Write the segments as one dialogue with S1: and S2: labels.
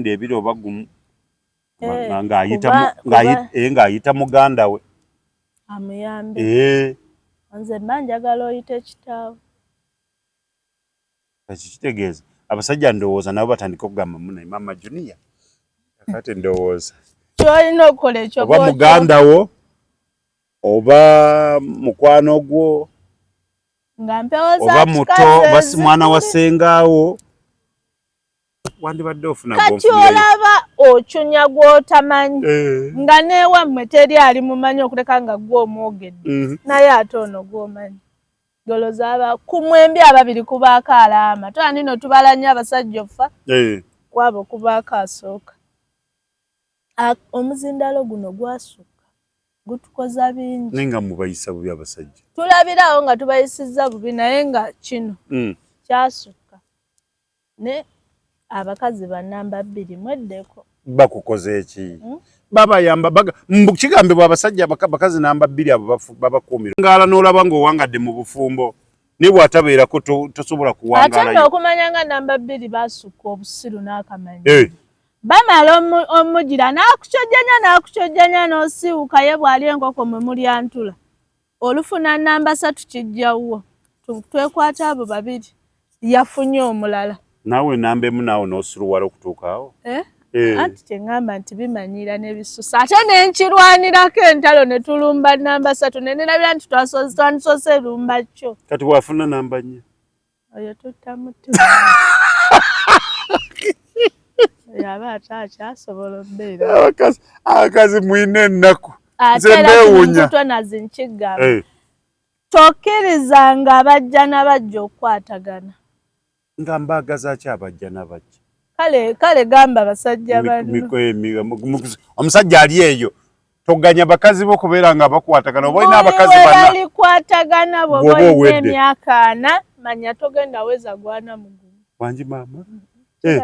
S1: emirundi ebiri oba gumu eh, ng'ayita muganda we
S2: amuyambe. Nze mba njagala oyite kitaawo.
S1: Ekyo kitegeeza abasajja ndowooza nabo batandika okugamba munaye maama Junior kati ndowooza
S2: kyolina okukola ekyo
S1: oba muganda wo oba mukwano gwo
S2: nga mpewo za
S1: oba muto oba si mwana wa ssengaawo wandibadde ofuna
S2: kati olaba ocunya gw'otamanyi eh. Nga neewammwe teri ali mumanyi okuleka nga gwe omwogedde. Naye ate ono gw'omanyi goloza aba ku mwembi ababiri kubaako alaama twandi no tubala nnyo abasajja ofa eh. Kwabo kubaako asooka omuzindalo guno gwasukka gutukoza bingi
S1: naye nga mubayisa bubi abasajja
S2: tulabirawo nga tubayisizza bubi naye nga kino kyasukka ne abakazi ba namba bbiri mweddeko.
S1: Bakukoze ki? Babayamba kigambibwa abasajja bakazi namba bbiri abo babakuumira ngaala n'olaba ng'owangadde mu bufumbo naye bw'atabeerako tosobola kuwangaalayo.
S2: Ate nno okumanya nga namba bbiri basukka obusiru n'akamanyi. Eh. Bamala omugira n'akukyojjanya n'akukyojjanya n'osiiwuka ye bw'ali enkoko mwe mulya ntula. Olufuna namba satu kijja wuwo twekwata abo babiri yafunye omulala.
S1: Naawe namba emu naawe n'osiruwala okutuuka awo.
S2: Eh? Eh. Anti kye ŋŋamba nti bimanyiira n'ebisusa ate ne nkirwanirako entalo ne tulumba namba satu ne nerabira nti twandisoose lumba kyo.
S1: Kati bw'afuna namba nnya?
S2: Oyo tutta mutima. Oyo aba ate akyasobola obbeera.
S1: Abakazi mulina ennaku.
S2: Ate era kino nazi nkigamba. Eh. Tokkirizanga abajja n'abajja okukwatagana.
S1: Nga mbaagaza ki abajja n'abajja?
S2: Kale kale gamba basajja banno.
S1: Omusajja ali eyo toganya bakazi bo kubeera nga bakwatagana oba olina abakazi
S2: bana. Balikwatagana bw'oba olina emyaka ana manya togenda weza gwana mugumu.
S1: Wangi maama. Eh,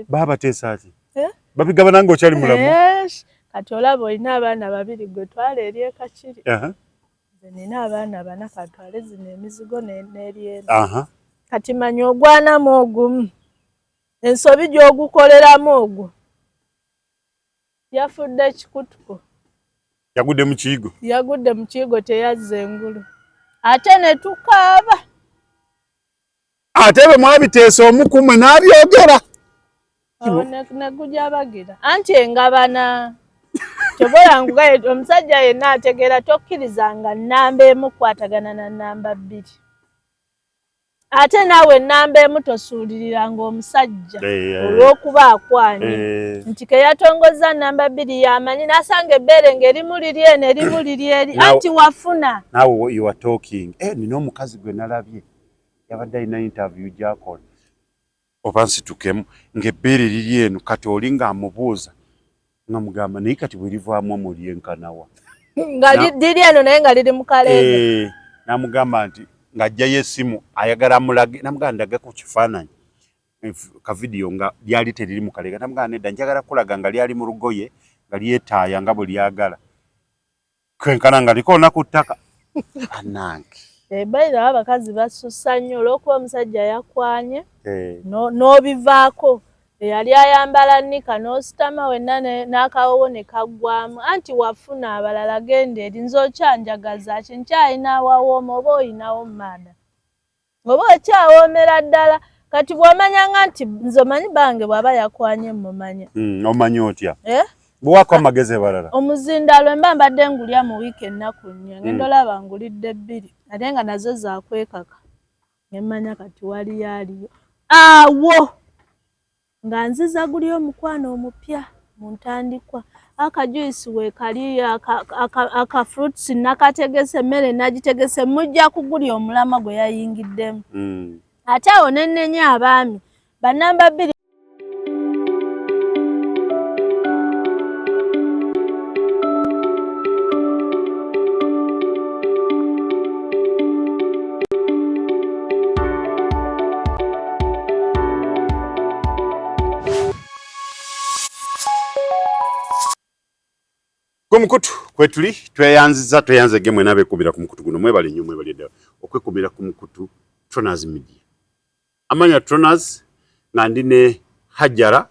S1: baabateesa ki? Eh? Babigabana ng'okyali mulamu.
S2: Kati olaba olina abaana babiri gwe twala eri ekakiri. Nze nina abaana bana kantwale zino emizigo n'eryeno. Kati manya ogwanamu ogumu ensobi gy'ogukoleramu ogwo yafudde kikutuko.
S1: Yagudde mu kiyigo.
S2: Yagudde mu kiyigo teyazza engulu ate ne tukaaba.
S1: Ate bwe mwabiteesa omu ku mmwe n'abyogera.
S2: Negujabagira anti engabana kyobola nkugaye omusajja yenna ategeera tokkirizanga nnamba emu kukwatagana na nnamba bbiri ate naawe ennamba emu tosuuliriranga omusajja eh, olw'okuba akwanye eh. Nti ke yatongozza nnamba bbiri yamanyi n'asanga ebbeere ng'erimu liri eno erimu liri eri anti wafuna.
S1: Naawe you are talking eh, nina omukazi gwe nalabye yabadde alina interview gyakola oba nsitukemu ng'ebbeere liri eno kati oli ng'amubuuza nga mugamba naye kati bwe livaamu omwo lyenkanawa
S2: nga liri eno naye nga liri mu kaleega
S1: eh, n'amugamba nti ng'ajjayo essimu ayagala amulage n'amugamba ndage ku kifaananyi ka vidiyo nga lyali teriri mu kaleega n'amugamba nedda njagala kulaga nga lyali mu lugoye nga lyetaaya nga bwe lyagala kwenkana nga likoona ku ttaka anange
S2: eh, bayirawo abakazi basusa nnyo olw'okuba omusajja yakwanye eh. n'obivaako eyali ayambala nika n'ositama wenna n'akawowo ne kaggwamu anti wafuna abalala genda eri nze okyanjagaza ki nkyalina awawooma oba oyinawo maada oba okyawoomera ddala kati bw'omanyanga nti nze omanyi bange bw'aba yakwanye mumanya
S1: omanyi otya eh? Buwako amagezi abalala
S2: omuzindaalo emba mbadde ngulya mu wiiki ennaku nnya ngenda mm. olaba ngulidde bbiri ate nga nazo zakwekaka nemmanya kati waliyo aliyo awo nga nziza guli omukwano omupya mu ntandikwa akajuisi weekali aka fruits nakategese emmere nagitegese mujja kugulya omulamwa gwe yayingiddemu mm. Ate awo nennenya abaami banamba bbiri
S1: Ku mukutu kwetuli tweyanziza tweyanze ge mwena abeekuumira ku mukutu guno mwebale nnyo mwebale ddala okwekuumira ku mukutu Tronas Media. Amanya Tronas nga ndi ne Hajara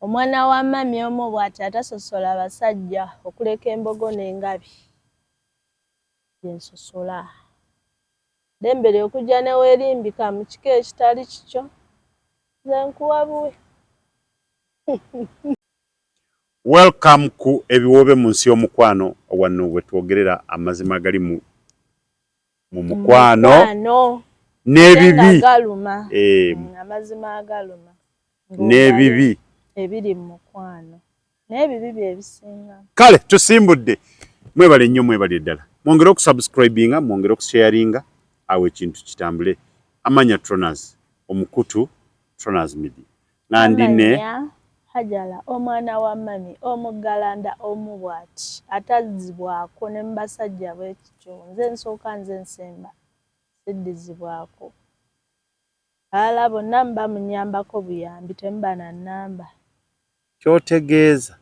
S2: Omwana wa mummy omu bw'ati atasosola basajja okuleka embogo n'engabi gye nsosola. Ddembe lyo okujja ne weerimbika mu kika ekitali kikyo, nze nkuwa buwi.
S1: Welcome ku Ebiwoobe mu nsi y'omukwano, wano we twogerera amazima agali mu mu mukwano n'ebibi
S2: eh. Amazima agaluma
S1: n'ebibi
S2: ebiri mu mukwano n'ebibi bye bisinga.
S1: Kale tusimbudde, mwebale nnyo, mwebale ddala, mwongere okusubscribinga, mwongere okusharinga, awo ekintu kitambule. Amanya Tronas, omukutu Tronas Media, nga ndi ne
S2: Hajara, omwana wa mummy omuggalanda omu bw'ati atazzibwako ne mu basajja bwe kityo, nze nsooka nze nsemba siddizibwako. Abalala bonna muba munnyambako buyambi temuba na nnamba.
S1: Ky'otegeeza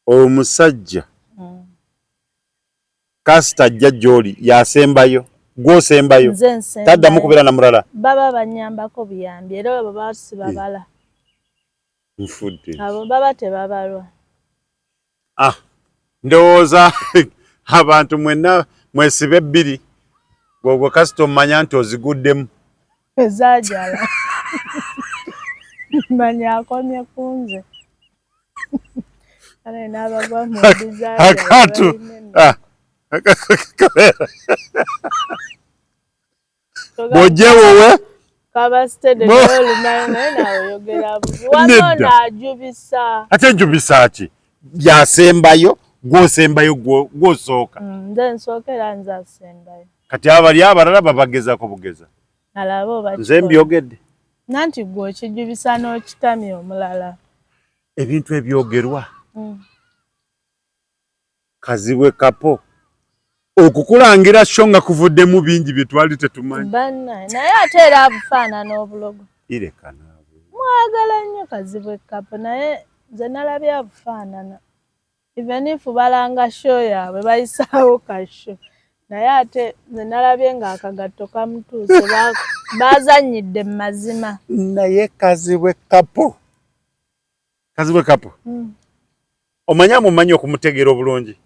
S1: omusajja kasita ajja gy'oli y'asembayo, gw'osembayo, taddamu kubeera na mulala?
S2: Baba bannyambako buyambi era abo baba sibabala.
S1: Nfudde.
S2: Abo baba tebabalwa.
S1: Ah, ndowooza abantu mwenna mwesibe bbiri, gwogwo kasita omanya nti oziguddemu.
S2: Ezaajala manya akomye ku nze. Kale n'abagwa mu
S1: akantu bw'ojja wowe ate njubisa ki yasembayo gwosembayo gwosooka.
S2: Nze nsooka era nze asembayo.
S1: Kati abali abalala babagezako bugeza. Nze mbyogedde.
S2: Nanti gwe okijubisa n'okitamya omulala.
S1: Ebintu ebyogerwa Kazibwe Kapo okukulangira show nga kuvuddemu bingi bye twali tetumanyi.
S2: Bannaye naye ate era abufaanana obulogo.
S1: Ireka naawe.
S2: Mwagala nnyo Kazibwe Kapo naye nze nalabye abufaanana. Even if balanga show yaabwe bayisaawo ka show naye ate nze nalabye ng'akagatto kamutuuse baazannyidde mu mazima.
S1: Naye Kazibwe Kapo. Kazibwe Kapo. Omanyi amumanyi okumutegeera obulungi?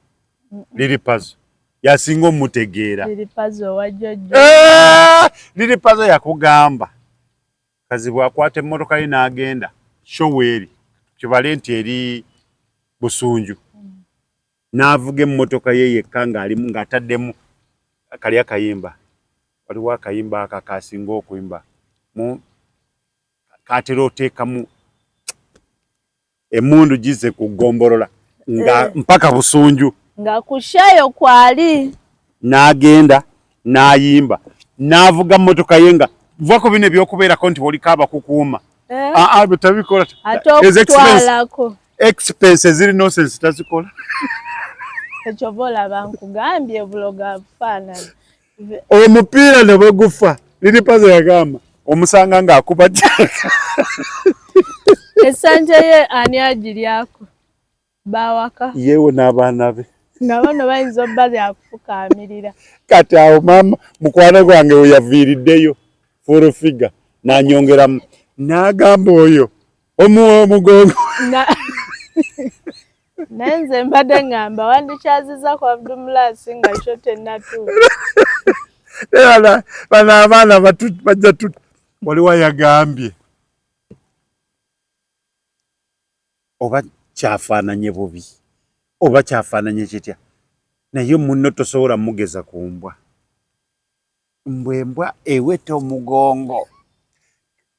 S1: Liri Pazo yasinga omutegeera.
S2: Liri Pazo owa Jojjo.
S1: Eh! Liri Pazo yakugamba Kazibwe akwata emmotoka ye n'agenda show eri kibale nti eri Busunju n'avuga emmotoka ye yekka ng'alimu ng'ataddemu kali akayimba, waliwo akayimba ako akasinga okuyimba mu katera oteekamu emundu gize ku ggombolola nga mpaka Busunju
S2: nga kushayo kwali
S1: n'agenda n'ayimba n'avuga mmotoka ye nga vako bino ebyokubeerako nti oliko abakukuuma
S2: eh.
S1: Aa tabikola.
S2: Ate okutwalako
S1: expense ziri nonsense tazikola.
S2: Ekyo bolaba nkugambye obulogo abufaanana.
S1: Omupiira ne bwe gufa Liri Pazo yagamba omusanga ng'akuba
S2: Essanja ye ani agiryako bawaka
S1: yewe n'abaana be
S2: nga bano bayinza obba lyakufukaamirira.
S1: Kati awo maama mukwano gwange we yaviiriddeyo full figure n'anyongeramu n'agamba oyo omuwa omugongo.
S2: Naye nze mbadde ŋŋamba wandikyaziza ku Abdumulasi nga kyo tennatuuka.
S1: Bano abaana bajja tu waliwo ayagambye oba kyafaananye bubi oba kyafaananye kitya naye munno tosobola mugeza ku mbwa mbwe embwa eweta omugongo.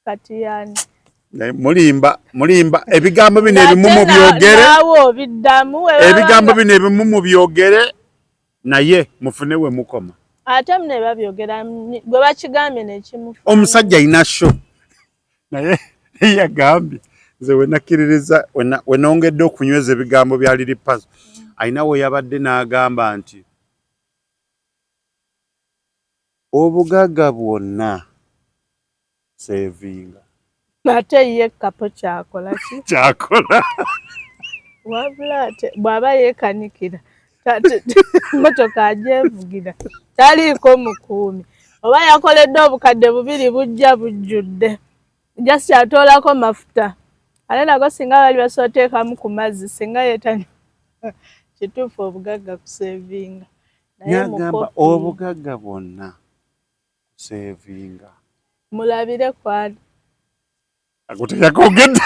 S2: Kati yani
S1: mulimba mulimba ebigambo bino ebimu mubyogere ebigambo bino ebimu mubyogere naye mufune we mukoma.
S2: Ate mune babyogera gwe bakigambye nekimufa.
S1: Omusajja alina show naye yagambye nze wenakkiririza wenongedde okunyweza ebigambo bya Liri Pazo alina we yabadde n'agamba nti obugagga bwonna sevinga.
S2: Ate ye Kapo kyakola ki?
S1: Kyakola.
S2: Wabula ate bw'aba yeekanikira mmotoka agyevugira taliiko mukuumi oba yakoledde obukadde bubiri bujja bujjudde. Just atoolako mafuta, ate nago singa bali basobola oteekamu ku mazzi singa yetani. Kituufu, obugagga kusevinga. Naye
S1: Nagamba
S2: mukopi.
S1: Obugagga bwonna kusevinga.
S2: Mulabire kwani?
S1: Ako teyakogedde.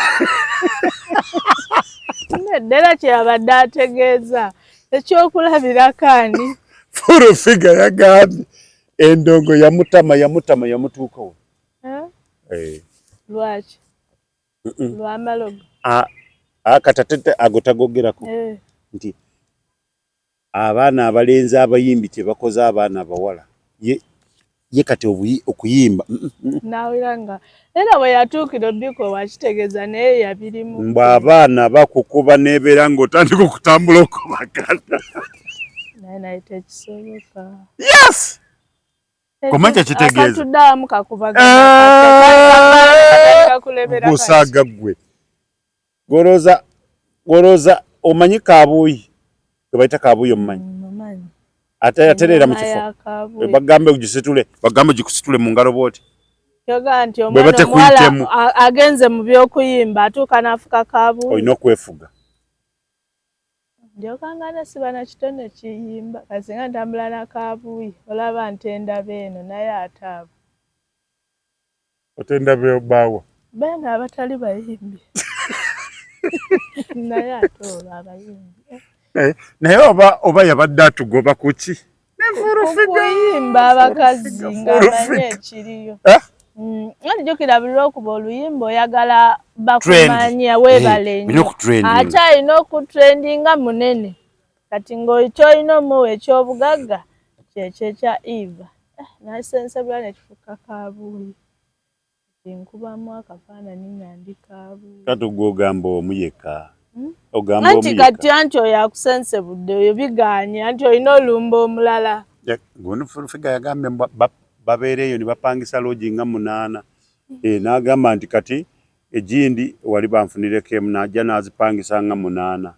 S2: Nedda, kyeyabadde ategeeza ekyokulabirako ani?
S1: Full Figure yagambye endongo yamutama, yamutama, yamutuukawo.
S2: Eh?
S1: Eh.
S2: Lwaki? Lwamalogo?
S1: Kati ate ago tagogerako.
S2: Eh.
S1: Nti abaana abalenzi abayimbi kyebakoze abaana abawala, ye kati okuyimba
S2: Nawulira nga era bwe yatuukira obiko wakitegeeza, naye yabirimu.
S1: Mbw abaana bakukuba nebeera ng'otandika okutambula okubagana.
S2: Naye tekisoboka.
S1: Yes, Koma kyekitegeeza.
S2: Akatudde awamu kakubagana kulebera.
S1: Gusaaga ggwe goloza goloza, omanyi kabuuyi gwe bayita kabuuyi, omumanyi?
S2: Mumanyi.
S1: Ate atereera mu kifo. Bagambe ogisitule, bagambe gikusitule mu ngalo bwoti.
S2: Yoga nti
S1: Bwe
S2: omwana omuwala
S1: batekuyitemu.
S2: Agenze mu by'okuyimba atuuka n'afuka kabuuyi.
S1: Olina okwefuga.
S2: Ndyokangana siba na kitone kiyimba, kasinga ntambula na kabuuyi, olaba ntenda beeno, naye ate abo
S1: Otenda baawa?
S2: Beeno abatali bayimbi, naye ate olwo abayimbi, eh.
S1: Naye oba yabadde atugoba kuki?
S2: Okuyimba abakazi ng'amanyi ekiriyo.
S1: Eh?
S2: Anti jjukira buli lwokuba oluyimba oyagala bakumanya, weebale
S1: Olina
S2: nnyo.
S1: okutrendinga.
S2: Ate alina okutrendinga munene, kati ng'okyolina omuwa ekyobugagga kyekyo ekya Eva. Eh, nasensebula nekifuuka kabuuyi, kati nkubamu akafaananyi nga ndi kabuuyi.
S1: Kati gwe ogamba omu yekka?
S2: Hmm?
S1: Ogamba omu
S2: Anti
S1: yekka?
S2: Kati anti oyo akusensebudde, oyo biganye, anti olina olumba omulala.
S1: Guno Full Figure yagambye babeera eyo ne bapangisa loogi nga munaana. Eh, n'agamba nti kati egindi wali banfunireko emu, n'ajja n'azipangisa nga munaana.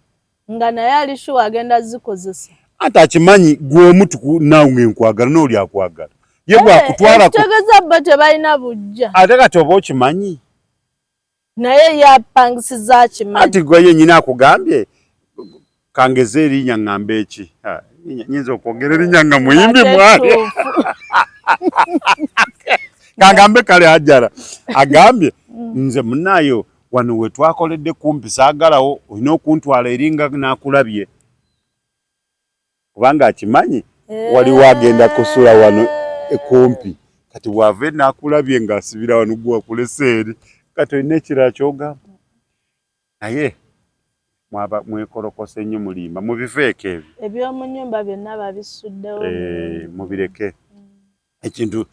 S2: Nga naye ali sure agenda zikozesa.
S1: Anti akimanyi gwe omu naawe nkwagala n'oli akwagala ye bwakutwala
S2: Ekitegeeza bo tebalina bujja.
S1: Ate kati oba okimanyi.
S2: Naye ye apangisiza akimanyi.
S1: Anti gwe yennyini akugambye kangeze erinnya ŋŋambe eki. Ha, nyinza okwogera erinnya nga muyimbi
S2: Ate
S1: mwali.
S2: ttuufu.
S1: Kagambe kale ajala agambye nze munaayo wano we twakoledde kumpi saagalawo, olina okuntwala eri nga nakulabye, kubanga akimanyi waliwo agenda kusula wano kumpi. Kati bw'ava nakulabye ng'asibira wano, gwe wakulesa eri. Kati olina ekirala ky'ogamba? Naye mwaba mwekolokose nnyo, mulimba, mubifeeko ebyo.
S2: Ebyomu nnyumba byonna babisuddewo.
S1: Eh, mubireke ekintu.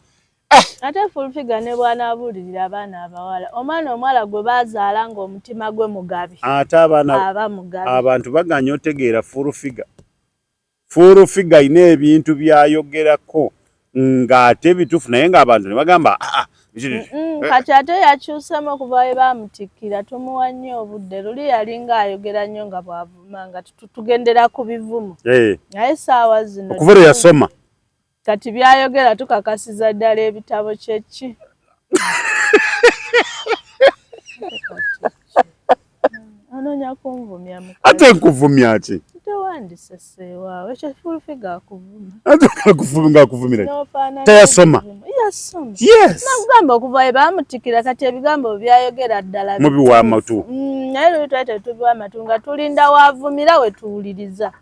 S2: Ate Full Figure ne bw'anaabuulirira abaana abawala, omwana omuwala gwe bazaala ng'omutima gwe mugabi,
S1: Ate abaana
S2: aba mugabi.
S1: Abantu baganya otegeera Full Figure. Full Figure alina ebintu by'ayogerako ng'ate bituufu, naye ng'abantu ne bagamba, "Ah, ah,
S2: Kati ate yakyusemu okuva we baamutikkira, tumuwa nnyo obudde. Luli yalinga ayogera nnyo nga bw'avuma, nga tugendera ku bivumo, naye essaawa zino
S1: Okuva lwe yasoma.
S2: Kati byayogera tukakasiza ddala ebitabo kyeki. Anoonya kunvumya mukazi.
S1: Ate nkuvumya ki?
S2: Tewandiseseewaawo ekyo Full Figure akuvuma.
S1: Ate ng'akuvumira ki?
S2: N'ofaanana
S1: Teyasoma.
S2: ebivumo. Yasoma.
S1: Yes.
S2: Nakugamba okuva we baamutikkira, kati ebigambo byayogera ddala
S1: Mubiwa amatu.
S2: Naye luli twali tetubiwa amatu, nga tulinda waavumira we tuwuliriza,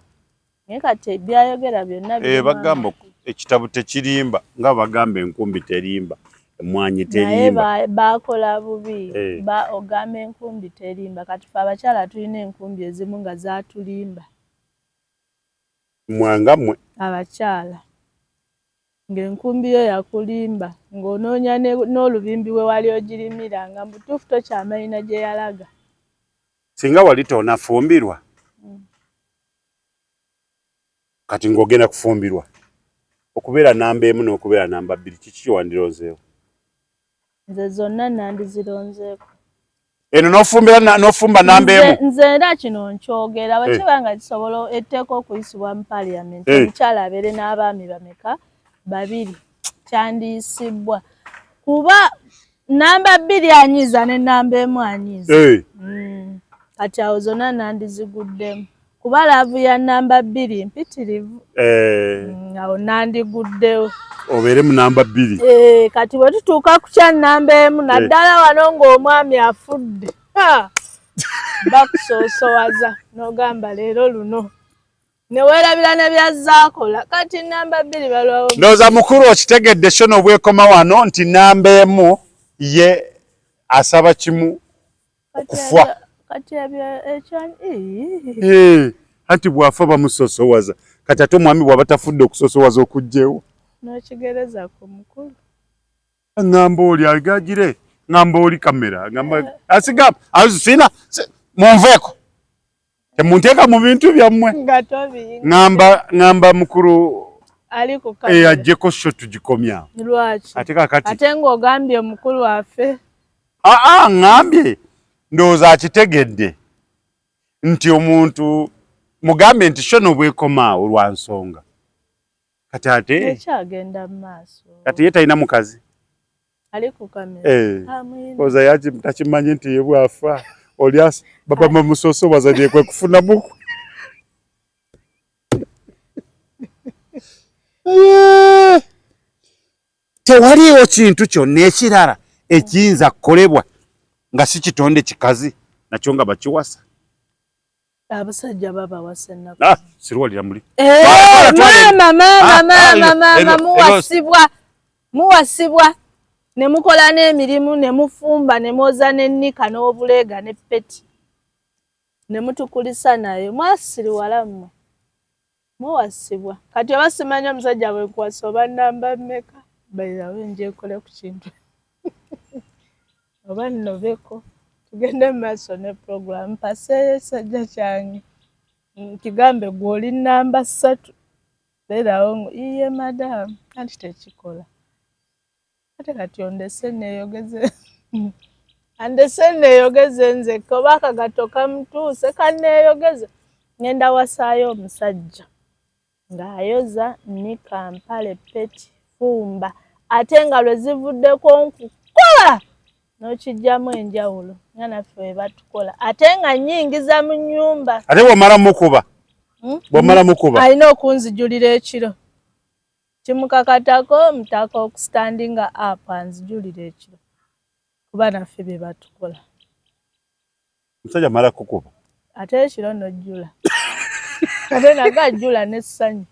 S2: naye kati byayogera byonna
S1: Eh,
S2: birimu
S1: bagamba
S2: amatu.
S1: Ekitabo tekirimba, nga bagamba enkumbi terimba, emwanyi
S2: Naye
S1: terimba.
S2: Bakola bubi.
S1: Eh.
S2: Ba ogamba enkumbi terimba, kati fe abakyala tulina enkumbi ezimu nga zatulimba.
S1: Mwanga mmwe?
S2: Abakyala, ng'enkumbi yo yakulimba, ng'onoonya n'olubimbi we wali ogirimira, nga mu butuufu tokyamanyina gye yalaga.
S1: Singa wali tonafumbirwa, kati ng'ogenda kufumbirwa, okubeera namba emu n'okubeera namba bbiri, kiki kyewandironzeewo?
S2: Nze zonna nandizironzeeko.
S1: Eno n'ofumbira n'ofumba namba emu?
S2: Nze era kino nkyogera, bwe kiba nga kisobola etteeka okuyisibwa mu parliament, omukyala abeere n'abaami bameka? Babiri. Kyandiyisibwa kuba Namba 2 anyiiza ne namba 1 anyiiza. Kati awo zonna nandiziguddemu kuba love ya namba 2 mpitirivu. Awo nandiguddewo
S1: obeere mu namba 2.
S2: Kati bwe tutuuka ku kya namba 1 naddala wano ng'omwami afudde, bakusoosowaza n'ogamba leero luno ne weerabira ne byazaakola. Kati namba 2 balwawo.
S1: Ndowooza mukulu okitegedde kyo n'obwekoma wano nti namba 1 ye asaba kimu okufa.
S2: Kati ebyo ekyo
S1: anti bw'afa bamusosowaza. Kati ate omwami bw'aba tafudde okusosowaza okuggyewo.
S2: N'okigereza ku mukulu.
S1: Ŋŋamba oli agagire, ŋŋamba oli kamera, ŋŋamba asigamba sina munveeko. Temunteeka mu bintu byammwe. Ŋŋamba mukulu
S2: ali ku kamera.
S1: Aggyeko sho tugikomya.
S2: Lwaki?
S1: Ate kaakati.
S2: Ate ng'ogambye omukulu waffe.
S1: Ŋŋambye ndowooza akitegedde nti omuntu mugambe nti sho n'obwekomaawo lwa nsonga. Kati ate
S2: ekyagenda mu maaso.
S1: Kati ye talina mukazi.
S2: Ali ku kamera.
S1: Oza yaki takimanyi nti ye bw'afa oli baba bamusosowaza gye kwe kufunamu. Tewaliiwo kintu kyonna ekirala ekiyinza kukolebwa nga si kitonde kikazi nakyo nga bakiwasa.
S2: Abasajja babawasa ennaku.
S1: Sirwalira muli.
S2: Maama maama maama maama muwasibwa muwasibwa ne mukola n'emirimu ne mufumba ne mwoza n'ennika n'obuleega ne peti ne mutukulisa nayo mwasiriwala mmwe muwasibwa. Kati oba simanyi omusajja bwe nkuwasa oba namba mmeka bayirawo nje nkole ku kintu oba nnobeko tugende mu maaso ne program mpaseeyo ekisajja kyange nkigambe gwe oli namba 3 beerawo ngo iye madam anti tekikola. Ate kati ondese neeyogeze andese neeyogeze nze oba akagato kamutuuse kanneeyogeze. Ngenda wasaayo omusajja ng'ayoza nnika mpale peti fumba ate nga lwe zivuddeko nkukola n'okiggyamu enjawulo nga naffe bwe batukola ate nga nnyingiza mu nnyumba.
S1: Ate bw'omala mukuba bw'omala mukuba
S2: alina okunzijulira ekiro kimukakatako mutaka okustandinga up anzijulira ekiro kuba naffe bye batukola.
S1: Omusajja amala kukuba
S2: ate ekiro n'ojjula ate naga ajjula n'essanyu.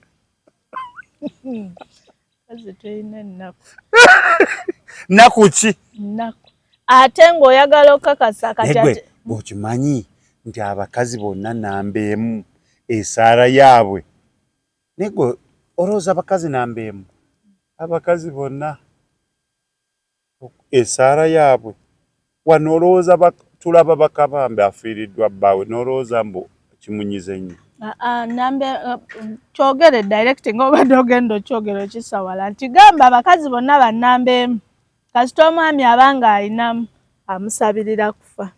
S2: Kazi tulina ennaku.
S1: Nnaku ki?
S2: Nnaku. Ate ng'oyagala okukakasa kati
S1: ate okimanyi nti abakazi bonna namba 1 esaara yaabwe. Naye gwe olowooza abakazi namba 1 abakazi bonna esaara yaabwe wano olowooza tulaba bakabambe afiiriddwa bbaawe n'olowooza mbu kimunyize nnyo.
S2: Namba kyogere direct ng'obadde ogenda okyogera okisawala nti gamba abakazi bonna ba namba 1 kasita omwami abanga alinamu amusabirira kufa.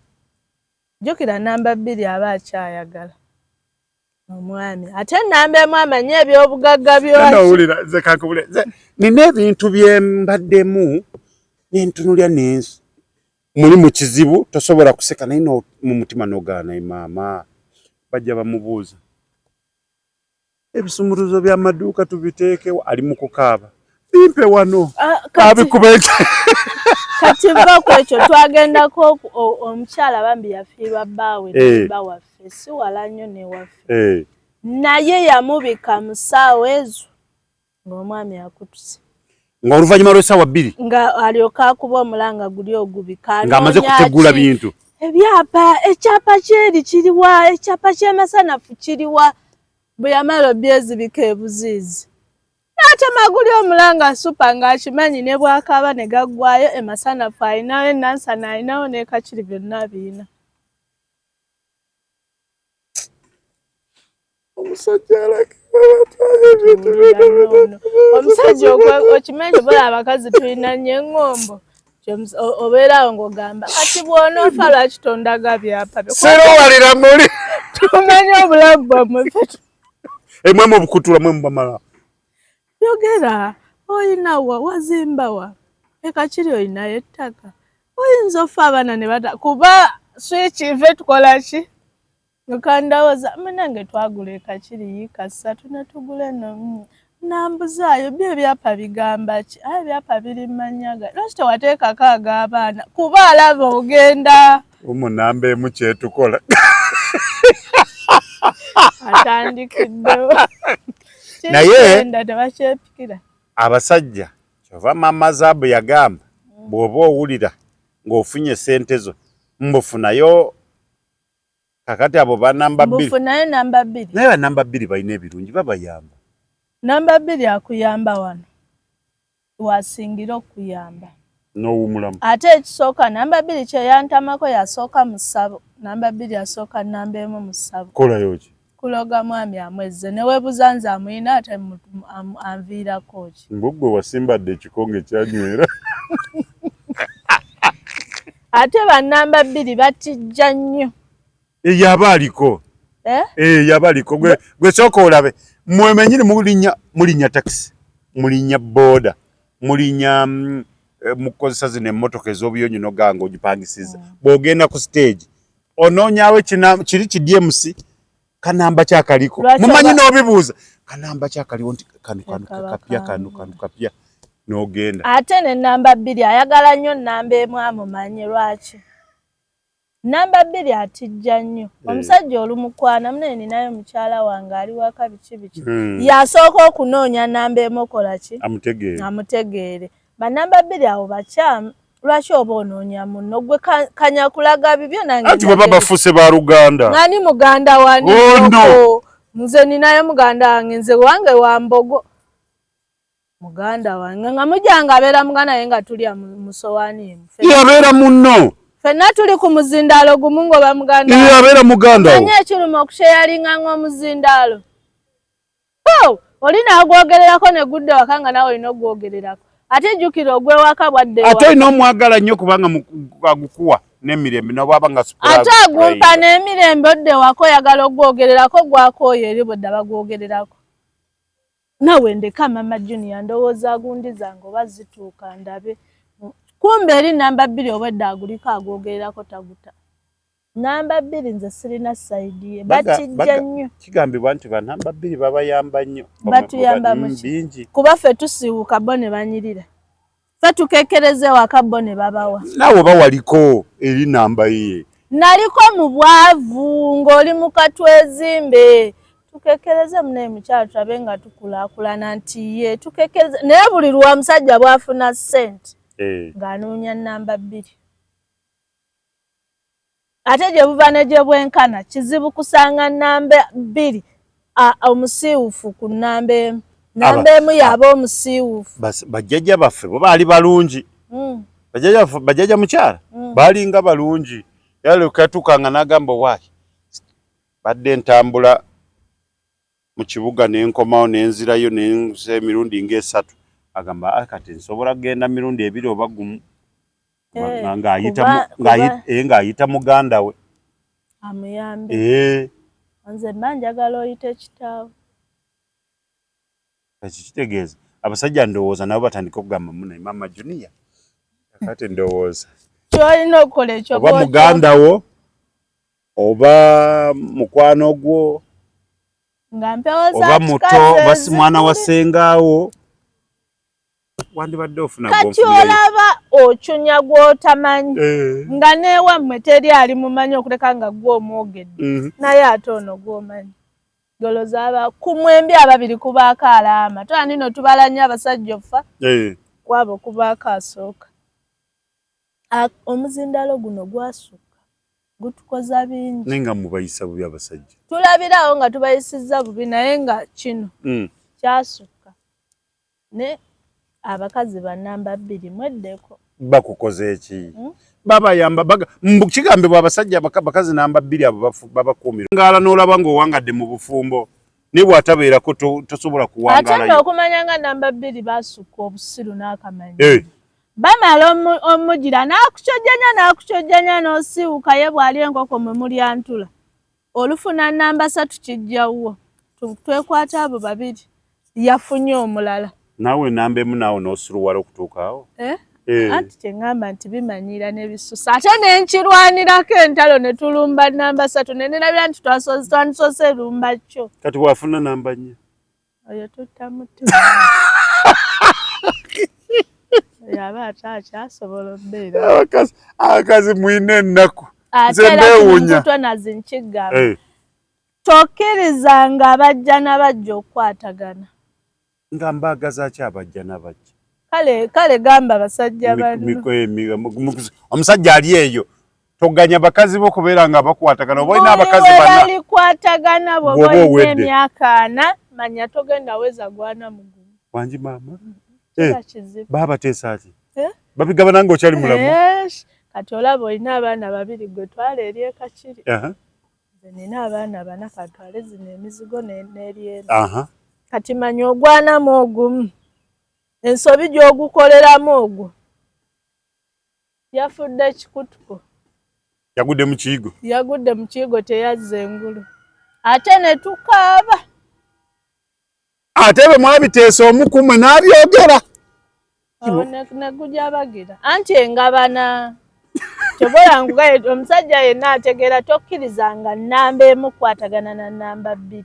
S2: Jjukira namba 2 aba akyayagala omwami ate namba 1 amanyi ebyobugagga
S1: by'owulira. Nze kankubule nina ebintu bye mbaddemu nentunulya n'ensi muli mu kizibu tosobola kuseka naye mu mutima n'ogaana maama bajja bamubuuza ebisumuluzo by'amaduuka tubiteekewo ali mu kukaaba bimpe wano abikuba.
S2: Kati va ku ekyo twagendako omukyala bambi yafiirwa bbaawe bba waffe si wala nnyo ne waffe naye yamubika mu ssaawa ezo ng'omwami akutuse
S1: ng'oluvannyuma lw'essaawa 2
S2: nga alyoka akuba omulanga guli ogubika
S1: ng'amaze kutegula bintu
S2: ebyapa ekyapa kyeri kiriwa ekyapa ky'emasanafu kiriwa bwe yamala obyezibika ebuziizi n'atema guli omulanga supa ng'akimanyi ne bw'akaaba ne gaggwayo emasanafu alinawo enansana alinawo ne kakiri byonna abirina. Omusajja okimanyi bola abakazi tulina nnyo eŋŋombo obeerawo ng'ogamba kati bw'onoofa lwaki tondaga byapa byo?
S1: Siruwalira muli
S2: tumanyi obulamu bwammwe ffe.
S1: Emwe mubukutula mwe mubamala.
S2: Yogera oyinawa wazimbawa ekakiri olinayo ettaka. Oyinza ofa abaana ne bata kuba switch nfe tukola ki? Nkandawoza munange twagula ekakiri yiika ssatu ne tugula eno nambuzaayo byo ebyapa bigamba ki? Aye ebyapa biri mu mannya ga lwaki tewateekako ag'abaana kuba alaba ogenda
S1: Umunamba emu kyetukola
S2: atandikiddewo
S1: Naye-
S2: Kigenda tebakyepikira.
S1: Abasajja kyova mama Zaabu yagamba bw'oba owulira ng'ofunye sente zo mbufunayo kakati abo banamba bbiri
S2: Mbufunayo namba bbiri.
S1: Naye banamba bbiri balina ebirungi babayamba.
S2: Namba bbiri akuyamba wano wasingira okuyamba
S1: n'owumulamu.
S2: Ate ekisooka namba bbiri kyeyantamako yasooka mu ssabo. Namba bbiri asooka namba emu mu ssabo.
S1: Kolayo ki?
S2: Kuloga mwami amwezze ne weebuza nze amuyina ate anviirako ki?
S1: Mbu ggwe wasimbadde ekikonge kyanywera.
S2: Ate bannamba bbiri batijja nnyo.
S1: Eyo aba aliko.
S2: Eh?
S1: Eyo aba aliko. Gwe sooka olabe. Mmwe mwennyini mulinnya takisi, mulinnya booda, mulinnya mukozesa zino emmotoka ez'obuyonjo n'ogamba ng'ogipangisiza. Bw'ogenda ku stage onoonyaawo kiri ki DMC kanamba kyakaliko. Mumanyi n'obibuuza kanamba kyakaliwo nti kano kano kapya kano kano kapya n'ogenda.
S2: Ate ne namba bbiri ayagala nnyo namba emu amumanye lwaki? Namba bbiri atijja nnyo. Omusajja olumukwana munene ninayo mukyala wange ali waka biki biki. Yasooka okunoonya namba emu okola ki?
S1: Amutegeere.
S2: Amutegeere. Ba namba bbiri abo bakyamu. Lwaki oba onoonya munno? Gwe kanya kulaga bibyo nange.
S1: Anti baba bafuuse ba luganda.
S2: Ngani muganda wani?
S1: Oh, no.
S2: Nze ninayo muganda wange, nze wange wa mbogo. Muganda wange nga mujanga abeera muganda naye nga tulya mu sowaani emu.
S1: Yabeera munno.
S2: Ffenna tuli ku muzindaalo gumu ng'oba muganda
S1: wange. Yabeera muganda wo.
S2: Omanyi ekiruma okusheyalinga ng'omuzindaalo. Oh, oli n'agwogererako ne gudda waka nga naawe olina okugwogererako. Ate jjukira ogw'ewaka bwadda ewaka.
S1: Ate olina omwagala nnyo kubanga agukuwa n'emirembe n'obwaba nga
S2: surprise. Ate agumpa n'emirembe odda ewaka oyagala okugwogererako gwakooye eri bwedda bagwogererako. Nawe ndeka mama Junior ndowooza agundiza nga oba zituuka ndabe. Kumbe eri namba bbiri obwedda aguliko agwogererako taguta. Namba bbiri nze sirina sayidi ye batijja nnyo.
S1: Kigambibwa nti banamba bbiri babayamba nnyo.
S2: Batuyamba mu ki? Kuba ffe tusiiwuuka bo ne banyirira. Ffe tukekkereza ewaka bo ne babawa.
S1: Naawe oba waliko eri namba ye.
S2: Naliko mu bwavu ng'oli mu katwezimbe. Tukekkereze munaye mukyala tulabe nga tukulaakulana nti ye tukekkereze naye buli lwa musajja bw'afuna ssente ng'anoonya namba bbiri. Ate gye buva ne gye bwenkana kizibu kusanga namba bbiri omusiiwufu ku namba emu. Namba emu y'aba omusiiwufu.
S1: Bajjajja baffe bo baali balungi. Bajjajja mukyala baalinga balungi. Era lwe katuukanga n'agamba owaayi badde ntambula mu kibuga ne nkomawo ne nzirayo ne nza emirundi ng'esatu. Agamba kati nsobola kugenda mirundi ebiri oba gumu. Ng'ayita muganda we.
S2: Amuyambe. Nze mba njagala oyite kitaawe.
S1: Ekyo kitegeeza abasajja ndowooza nabo batandika okugamba munne mama Junior. Kati ndowooza.
S2: Ky'olina okukola ekyo
S1: oba muganda wo oba mukwano gwo
S2: nga mpewo za
S1: oba muto oba si mwana wa ssengaawo wandibadde ofuna
S2: kati olaba ocunya gw'otamanyi nga n'ewammwe teri ali mumanyi okuleka nga gwe omwogedde naye ate ono gw'omanyi goloza aba ku mwembi ababiri kubaako alaama tola nno tubala nnyo abasajja ofa kwabo kubaako asooka. Omuzindaalo guno gwasukka gutukoza bingi.
S1: Naye nga mubayisa bubi abasajja.
S2: Tulabirawo nga tubayisizza bubi naye nga kino kyasukka. Ne abakazi ba namba bbiri mweddeko.
S1: Bakukoze eki? Babayamba kigambibwa abasajja bakazi namba bbiri abo babakuumira. Ngala n'olaba ng'owangadde mu bufumbo ne bw'atabeerako tosobola kuwangaalayo.
S2: Ate nno okumanya nga namba bbiri basukka obusiru n'akamanyi. Bamala omugira n'akukyojjanya n'akukyojjanya n'osiiwuka ye bw'ali enkoko mwe mulya ntula. Olufuna namba ssatu kijja wo. Twekwata abo babiri yafunye omulala.
S1: Naawe namba emu naawe n'osuluwala okutuuka awo? Eh.
S2: Anti kyeŋŋamba nti bimanyiira n'ebisusa, ate nenkirwanirako entalo ne tulumba namba 3, ne nerabira nti twandisoose lumba kyo.
S1: Kati bw'afuna namba 4?
S2: Oyo tutta mutima. Oyo aba ate akyasobola obbeera.
S1: Abakazi mulina ennaku.
S2: Ate
S1: Nze
S2: era
S1: mbeewuunya.
S2: kino nazi nkigamba.
S1: Eh.
S2: Tokkirizanga abajja n'abajja okukwatagana.
S1: Nga mbaagaza ki abajja n'abajja?
S2: Kale kale gamba basajja banno.
S1: Omusajja ali eyo toganya bakazi bo kubeera nga bakwatagana, oba olina abakazi
S2: Buli we
S1: bana.
S2: balikwatagana bw'oba
S1: Bw'oba
S2: olina
S1: owedde.
S2: emyaka 40, manya togenda weza gwana mugumu.
S1: Wangi maama.
S2: Kiba
S1: Eh,
S2: kizibu.
S1: baabateesa ki?
S2: Eh?
S1: Babigabana ng'okyali mulamu?
S2: Yes. Kati olaba olina abaana 2 gwe twala eri ekakiri.
S1: Aha.
S2: Nze nina abaana 4, katwale zino emizigo n'eryeno.
S1: Aha.
S2: Kati manya ogwanamu ogumu. Ensobi gy'ogukoleramu ogwo. Yafudde ekikutuko.
S1: Yagudde mu kiyigo.
S2: Yagudde mu kiyigo teyazza engulu. Ate ne tukaaba.
S1: Ate bwe mwabiteesa omu ku mmwe n'abyogera.
S2: Awo ne gujabagira. Anti engabana. Kyobola nkugaye omusajja yenna ategeera tokkirizanga nnamba 1 kukwatagana na nnamba 2.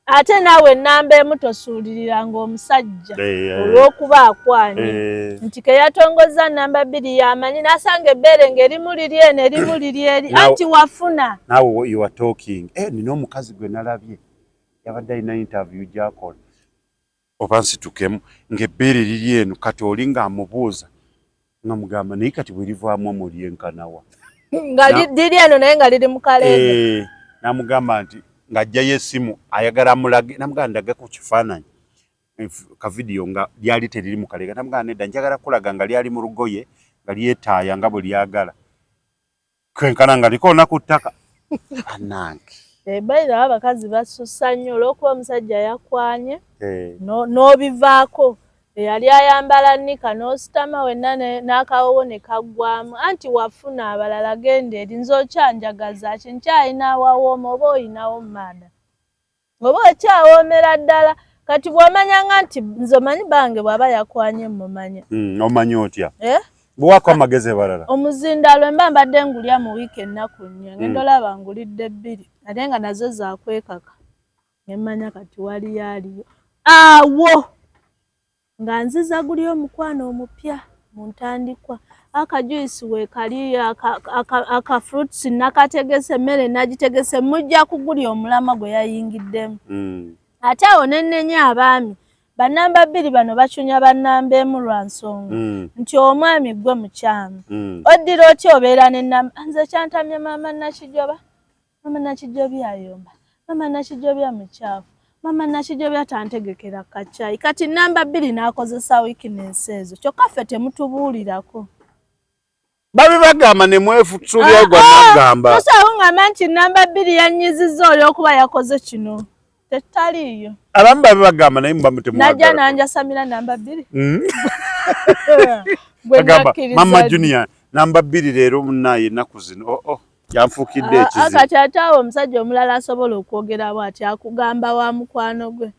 S2: Ate naawe ennamba 1 tosuuliriranga omusajja olw'okuba akwanye. Nti ke yatongozza nnamba 2 y'amanyi n'asanga ebbeere ng'erimu liri eno erimu liri eri. Anti wafuna.
S1: Naawe you are talking. Nina omukazi gwe nalabye yabadde alina interview gy'akola. Oba nsitukemu ng'ebbeere liri eno, kati oli ng'amubuuza nga mugamba naye kati bwe livaamu omwo lyenkanawa.
S2: Nga liri eno naye nga liri mu kaleega.
S1: N'amugamba nti ng'aggyayo essimu ayagala amulage, n'amugamba ndage ku kifaananyi ka vidiyo nga lyali teriri mu kaleega, n'amugamba nedda njagala kulaga nga lyali mu lugoye nga lyetaaya nga bwe lyagala. Kwenkana nga likoona ku ttaka. Bannange.
S2: Bayira abakazi basusa nnyo olw'okuba omusajja yakwanye n'obivaako. Eyali ayambala nnika n'ositama wenna n'akawowo ne kaggwamu. Anti wafuna abalala genda eri nze okyanjagaza ki nkyalina awawooma oba oyinawo maada. Oba okyawoomera ddala. Kati bw'omanyanga nti nze omanyi bange bw'aba yakwanye mmumanya.
S1: Omanyi otya? Bw'owaako amagezi abalala.
S2: Omuzindaalo mba mbadde ngulya mu wiiki ennaku 4, ngenda olaba ngulidde 2, ate nga nazo zakwekaka. Ne mmanya kati waliyo aliyo. Awo nga nziza guli omukwano omupya mu ntandikwa. Akajuice weekali, aka fruits nakategese, emmere nagitegese, mujja kugulya omulamwa gwe yayingiddemu. Ate awo ne nnenya abaami bannamba 2 bano bacunya bannamba 1 lwa nsonga nti omwami gwe mukyamu. Oddira otya obeera n'ennamba? Nze kyantamye maama Nakijoba, maama Nakijobya ayomba, maama Nakijobya mukyafu, maama Nakijobya tantegekera kacaayi. Kati namba 2 n'akozesa weakness ezo, kyokka ffe temutubuulirako.
S1: Babibagamba ne mwefusulira gwa nagamba.
S2: Tosobola kungamba nti namba 2 yannyizizza olw'okuba yakoze kino. Tetaliiyo.
S1: Abamu babibagamba naye muba mutemwagala.
S2: Najja n'anjasamira namba 2. Gwe
S1: Agamba,
S2: nakkiriza
S1: Mama
S2: ddi?
S1: Junior, namba 2 leero munnaye ennaku zino. Oh, oh, yanfuukidde ekizibu.
S2: Kati ate awo omusajja omulala asobola okwogera bw'ati akugamba wa mukwano gwe.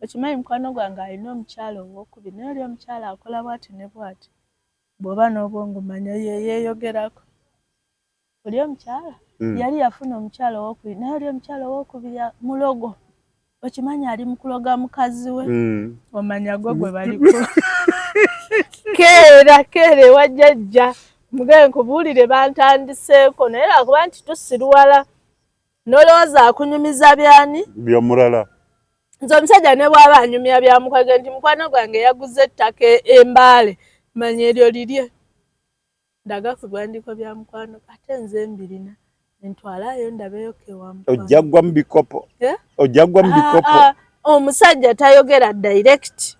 S2: Okimanyi mukwano gwange alina omukyala owookubiri, naye oli omukyala akola bw'ati ne bw'ati. Bw'oba n'obwongo manya ye yeeyogerako. Oli omukyala yali yafuna omukyala owookubiri, naye oli omukyala owookubiri mulogo. Okimanyi ali mu kuloga mukazi we. Omanya gwe gwe baliko. Keera, keera ewa jjajja. Mugambe nkubuulire bantandiseeko, naye lwakuba nti tusiruwala. N'olowooza akunyumiza byani?
S1: By'omulala.
S2: Nze omusajja ne bw'aba anyumya bya mukwano nti mukwano gwange yaguze ettaka Embaale, manya eryo lirye. Ndaga ku biwandiiko bya mukwano ate nze mbirina. Ntwalayo ndabeyo ke wa mukwano.
S1: Ojja ggwa mu bikopo. Ojja ggwa mu bikopo.
S2: Omusajja tayogera direct.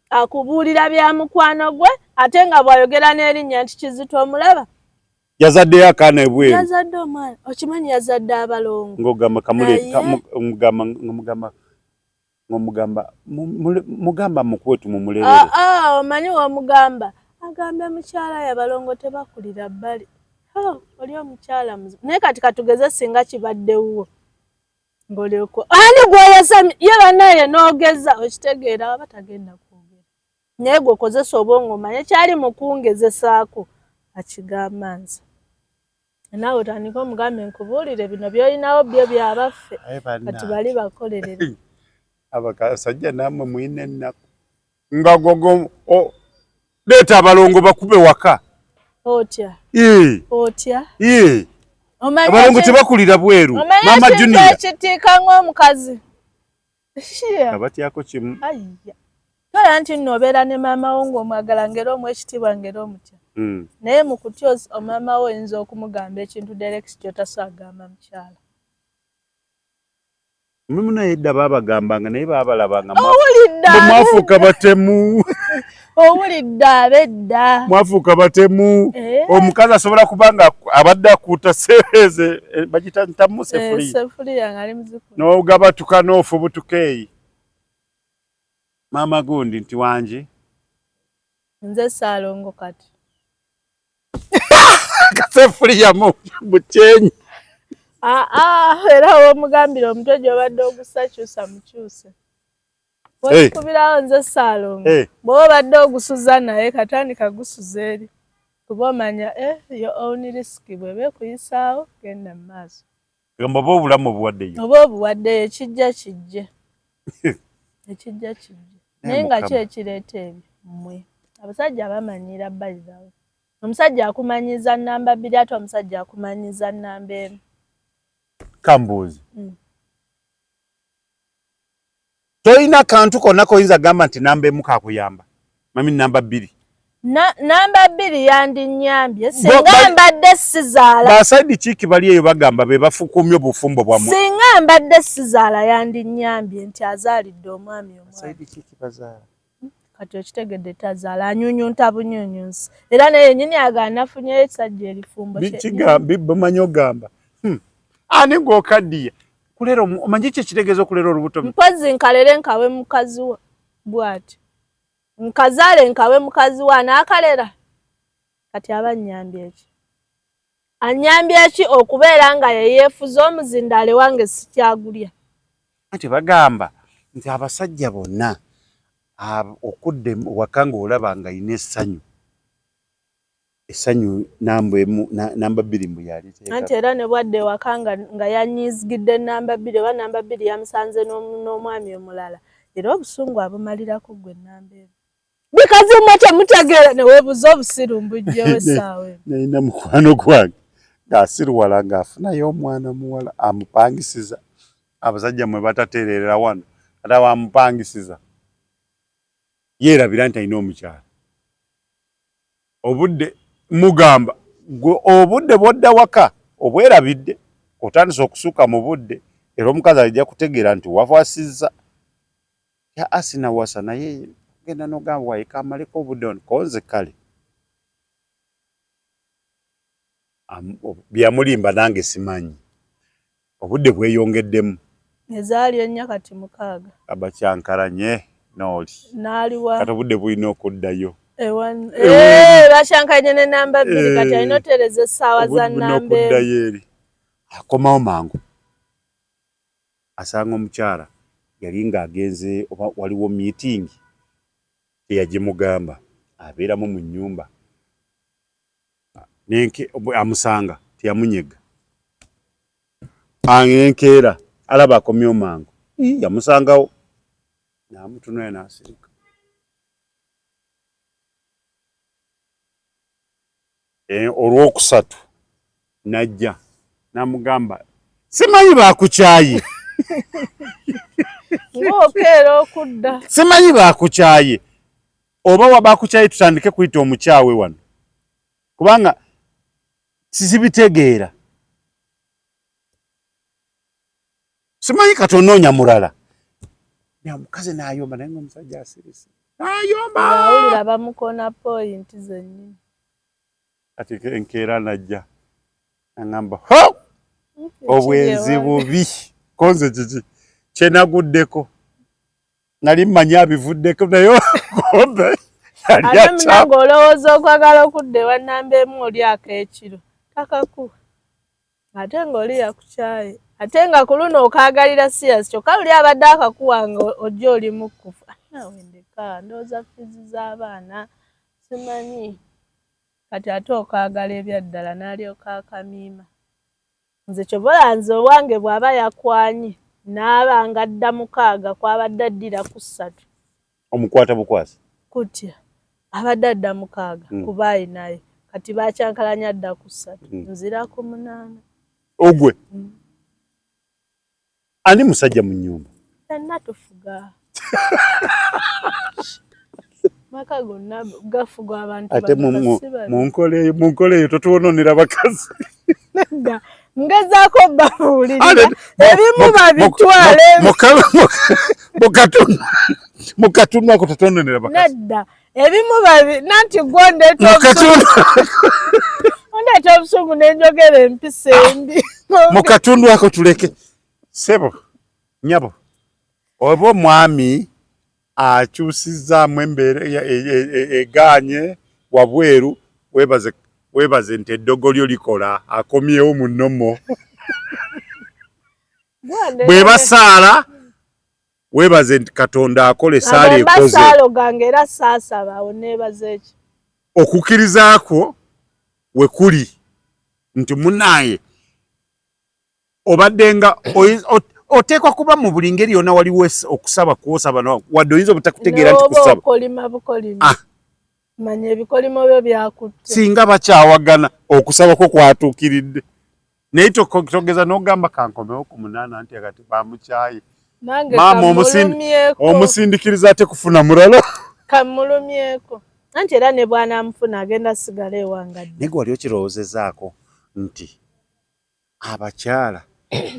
S2: Akubuulira bya mukwano gwe ate nga bw'ayogera n'erinnya nti Kizito omulaba.
S1: Yazaddeyo akaana ebweru.
S2: Yazadde omwana. Okimanyi yazadde abalongo.
S1: Ng'ogamba kamule, ng'omugamba, ng'omugamba, ng'omugamba, mugamba mukuwe tumumulerere.
S2: Omanyi w'omugamba. Agambe mukyala y'abalongo tebakulira bbali. Oli omukyala muzibu. Naye kati katugeze singa kibadde wuwo. Ng'olyoko, ani gw'oyasamye? Ye bannaye n'ogeza okitegeera aba tagenda kwogera. Naye gwe okozesa obwongo omanye kyali mu kungezesaako akigamba nze. Naawe otandike omugambe nkubuulire bino by'olinawo byo byabaffe kati bali bakolerere.
S1: Abasajja nammwe mulina ennaku nga gogo leeta abalongo bakube waka.
S2: Otya? Otya?
S1: Abalongo tebakulira bweru. Mama Junior.
S2: Ekitiika ng'omukazi.
S1: Abatyako kimu.
S2: Tola nti nno obeera ne maama wo ng'omwagala ng'era omuwa ekitiibwa ng'era omutya. Naye mu kutya maama wo oyinza okumugamba ekintu direct ky'otasobola kugamba mukyala.
S1: Mulimu naye edda baabagambanga naye baabalabanga mwafuuka batemu.
S2: Owulidde ab'edda.
S1: Mwafuuka batemu. Omukazi asobola kuba nga abadde akuuta seeze bagita ntamu sefuliya.
S2: Sefuliya ng'ali muziku.
S1: N'ogabatuka n'ofubutuka eyi. Maama gundi nti wangi.
S2: Nze Ssaalongo kati.
S1: Kasefuliya mu kyenyi.
S2: Era w'omugambira omutwe gy'obadde ogussa kyusa mukyuse. Wekubirawo nze Ssaalongo. Bw'oba obadde ogusuza naye katandika gusuza eri. Kuba omanya your own risk bw'eba ekuyisaawo genda mu maaso.
S1: Gamba oba obulamu obuwaddeyo.
S2: Oba obuwaddeyo kijja kijje. Ekijja kijje. Naye nga ki ekireeta ebyo mmwe. Abasajja bamanyiira by the way. Omusajja akumanyiza namba bbiri ate omusajja akumanyiza namba emu.
S1: Kambuuzi. Toyina kantu konna koyinza gamba nti namba emu kakuyamba. Mami namba bbiri.
S2: Namba bbiri yandinnyambye singa mbadde sizaala.
S1: Ba side chick bali eyo bagamba be bafukumye obufumbo bwammwe.
S2: Singa mbadde sizaala yandinnyambye nti azaalidde omwami omwana.
S1: Side chick bazaala.
S2: Kati okitegedde tazaala anyunyunta bunyunyunsi era naye yennyini agaana nafunyeyo ekisajja erifumbo.
S1: Bimanyi ogamba. Ani gw'okaddiya? Kulera omanyi ki ekitegeeza okulera olubuto?
S2: Mpozzi nkalere nkawe mukazi we bw'ati. Nkazaale nkawe mukazi we anaakalera. Kati aba annyambye ki? Annyambye ki okubeera nga ye yeefuze omuzindaalo wange sikyagulya?
S1: Anti bagamba nti abasajja bonna okudda waka ng'olaba nga alina essanyu. Essanyu namba emu namba bbiri mbu yaliteeka.
S2: Anti era ne bwadda ewaka nga yanyiizigidde namba bbiri oba namba bbiri yamusanze n'omwami omulala. Era obusungu abumalirako ggwe namba emu. Bikazi mmwe temutegeera ne weebuuza obusiru mbujjewo essaawa eno.
S1: Nalina mukwano gwange ng'asiruwala ng'afunayo omwana muwala amupangisiza. Abasajja mmwe batatereerera wano ate bamupangisiza. Yeerabira nti alina omukyala. Obudde mugamba gwe obudde bw'odda waka obwerabidde otandise okusuka mu budde era omukazi ajja kutegeera nti wawasizza. Asinawasa naye genda n'ogamba waye kamaleko obudde wano konze kale. Byamulimba nange simanyi. Obudde bweyongeddemu.
S2: Ezaali ennya kati mukaaga.
S1: Abakyankalanye n'oli.
S2: N'aliwa.
S1: Kati obudde bulina okuddayo.
S2: Bakyankalanye ne namba bbiri kati alina otereeza essaawa za namba emu.
S1: Okuddayo eri. Akomawo mangu. Asanga omukyala yali ng'agenze oba waliwo meeting teyagimugamba abeeramu mu nnyumba. Amusanga teyamunyega. Enkeera alaba akomyewo mangu. Yamusangawo n'amutunula n'asirika. Olwokusatu n'ajja n'amugamba simanyi baakukyaye.
S2: Ng'okeera okudda.
S1: Simanyi baakukyaye. Oba baakukyaye tutandike kuyita omukyawe wano. Kubanga sizibitegeera. Simanyi kati onoonya mulala. Naye omukazi n'ayomba naye ng'omusajja asirise. N'ayomba.
S2: Ng'awulira bamukona point zennyini.
S1: Kati enkeera n'ajja n'aŋŋamba ho obwenzi bubi konze kiki kye naguddeko nali mmanyi abivuddeko naye kombe
S2: ate munange olowooza okwagala okudda ewa namba emu oli ak'ekiro takakuwa ate ng'oli yakukyaye ate nga ku luno okaagalira serious kyokka luli abadde akakuwa nga ojja oli mukkufa. Naawe ndeka, ndowooza fiizi z'abaana simanyi. Kati ate okaagala ebyaddala n'alyoka akamiima. Nze kyova olaba nze owange bw'aba yakwanye n'aba nga adda 6 kw'abadde addira ku 3.
S1: Omukwata bukwasi?
S2: Kutya abadde adda 6 kuba ayinayo kati bakyankalanya adda ku 3 nzira ku 8.
S1: Ogwe ani musajja mu nnyumba?
S2: Ffenna tufuga. Maka gonna gafugwa abantu.
S1: Ate mu nkola eyo totuwononera bakazi.
S2: Nedda, ngezaako babuulirira ebimu babitwale.
S1: Mu katundu ako totononera bakazi.
S2: Nedda, ebimu babi nanti gwe ondeeta obusungu n'enjogera empisa embi.
S1: Mu katundu ako tuleke. Ssebo, nnyabo, oba omwami akyusizzaamu embeera egaanye wabweru, weebaze weebaze nti eddogo lyo likola, akomyewo mu nnomo. Bwe basaala weebaze nti Katonda akola essaala ekoze.
S2: Masaalo gange era saasaba, awo neebaza eki?
S1: Okukkiriza kwo we kuli nti munnaaye obadde nga oteekwa kuba mu buli ngeri yonna waliwo okusaba kwosaba wadde oyinza obutakutegeera nti kusaba.
S2: Okolima bukolima. Manya ebikolimo byo byakutte.
S1: Singa bakyawagana okusaba kwo kwatuukiridde. Naye togeza n'ogamba kankomewo ku 8 nti kati bamukyaye.
S2: Maama
S1: omusindikiriza ate kufuna mulala.
S2: Kamulumyeko. Anti era ne bw'anaamufuna agenda sigala ewangadde.
S1: Naye gwe wali okirowoozezaako nti abakyala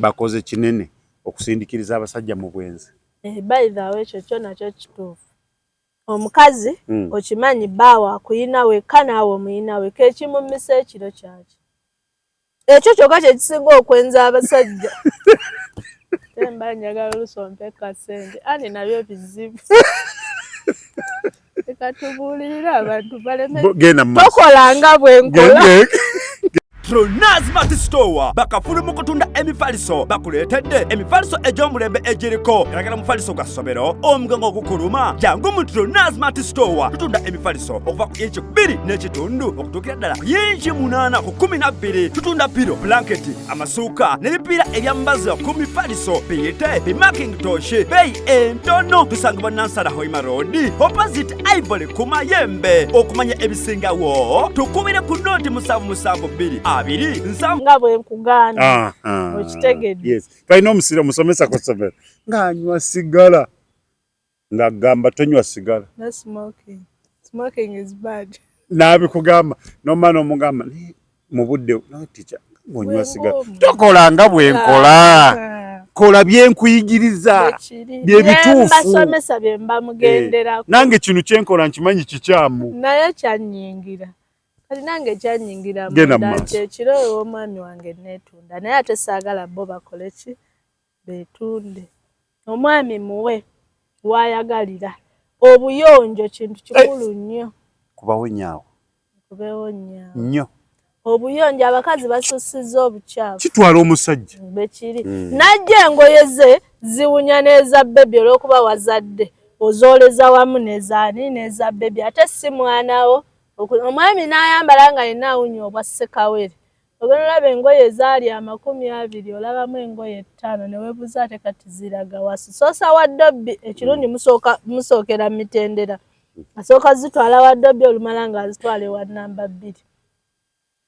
S1: bakoze kinene okusindikiriza abasajja mu bwenzi?
S2: By the way, ekyo kyo nakyo kituufu. Omukazi okimanyi bbaawo akuyina wekka naawe omuyina wekka, ekimumisa ekiro kyaki? Ekyo kyokka kye kisinga okwenza abasajja. Mba njagala oluusi ompe kasente, ani nabyo bizibu. Leka tubuulirire abantu baleme tokola nga bwe nkola.
S3: Tronaz Smart Store bakafulu mu kutunda emifaliso, bakuleetedde emifaliso egy'omulembe egiriko galagala mufaliso gwa ssomero, omugongo ogukuluma. Jangu mu Tronaz Smart Store, tutunda emifaliso okuva ku inci 2.5 okutuukira ddala ku yinci 8 ku 12. Tutunda piro, blanketi, amasuuka n'ebipiira ebyambazibwa ku mifaliso, biyite bimakintosh, beeyi entono. Tusangibwa Nansana Hoima Road opposite Ivory ku Mayembe. Okumanya ebisingawo tukubire ku noti 772 27.
S2: Nga bwe nkugaana okitegedde.
S1: Yes, twalina omusira omusomesa ku ssomero ng'anywa sigala ng'agamba tonywa sigala.
S2: No smoking. Smoking is bad.
S1: N'abikugamba n'omala n'omugamba mu budde no teacher ng'onywa sigala tokola nga bwe nkola. Kola byenkuyigiriza bye bituufu.
S2: Mbasomesa bye mba mugenderako.
S1: Nange kino kyenkola nkimanyi kikyamu.
S2: Naye kyannyingira. Kati nange kyannyingira munda nti ekiro ew'omwami wange neetunda, naye ate saagala bo bakole ki? Beetunde. Omwami muwe w'ayagalira. Obuyonjo kintu kikulu nnyo.
S1: Kubawo nnyo.
S2: Kubeewo nnyo.
S1: Nnyo.
S2: Obuyonjo abakazi basussizza obukyafu.
S1: Kitwala omusajja.
S2: Bwe kiri. N'ajja engoye ze ziwunya n'eza bebi olw'okuba wazadde. Ozooleza wamu n'ezaani n'eza bebi ate si mwana wo. Omwami n'ayambala nga yenna awunya obwa ssekawere. Ogenda olaba engoye ezaali 20 olabamu engoye 5 ne weebuuza ate kati ziraga wa. Soosa wa dobbi ekirungi musookera mitendera. Asooka zitwala wa dobbi olumala ng'azitwala ewa namba 2.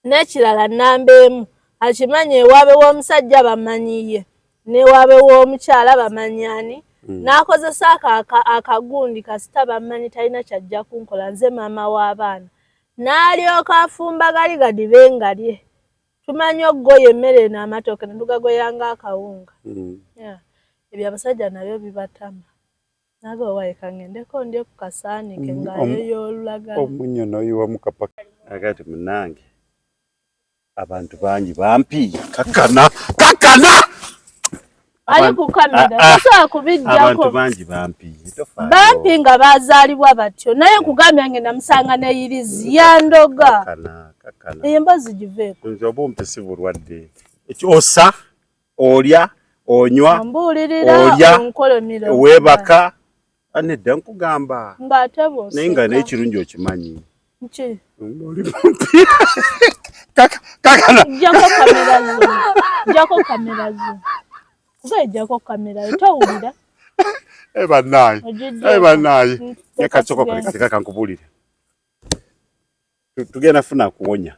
S2: N'ekirala namba 1 akimanyi ewaabwe w'omusajja bamanyiye n'ewaabwe w'omukyala bamanyi ani. N'akozesa akagundi kasita bamanyi talina ky'ajja kunkola nze maama w'abaana. N'alyoka afumba gali gadibe ngalye. Tumanyi okugoya emmere eno amatooke ne tugagoya ng'akawunga. Ebyo abasajja nabyo bibatama. Naawe owaye kangendeko ndye ku kasaanike ng'ayoya olulagala.
S1: Omunnyo n'oyiwamu kapaka. Akati munnange abantu bangi bampi kakkana kakkana.
S2: Ali ku kamera tosobola kubiggyako.
S1: Abantu bangi bampi.
S2: Bampi nga baazaalibwa batyo naye nkugambye nge namusanga n'eyirizi yandoga. Eyo emboozi giveeko.
S1: Nze obumpi si bulwadde. Osa, olya, onywa,
S2: ombuulirira,
S1: olya,
S2: onkolimira,
S1: weebaka. Nedda, nkugamba.
S2: Ng'ate
S1: Naye nga
S2: bw'oseka.
S1: N'ekirungi okimanyi.
S2: Ki?
S1: Oli mumpi. Kakana.
S2: Jjako kamera zo. Jjako kamera zo. Kuba ejjako kamera yo towulira.
S1: Eh, bannaaye.
S2: Ogijjeko.
S1: Eh, bannaaye.
S2: Leka
S1: Yakasooka
S2: tugende.
S1: kati kakankubuulire. Tugenda funa kuwonya.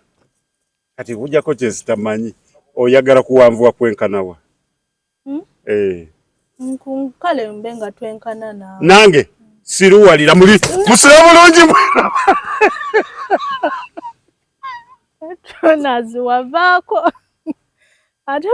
S1: Kati kujjako kye sitamanyi. Oyagala kuwanvuwa kwenkanawa?
S2: Hmm?
S1: Eh.
S2: Kale mbe nga twenkana naawe.
S1: Nange siruwalira muli musire bulungi mwe.
S2: Tonazi wavaako. Ate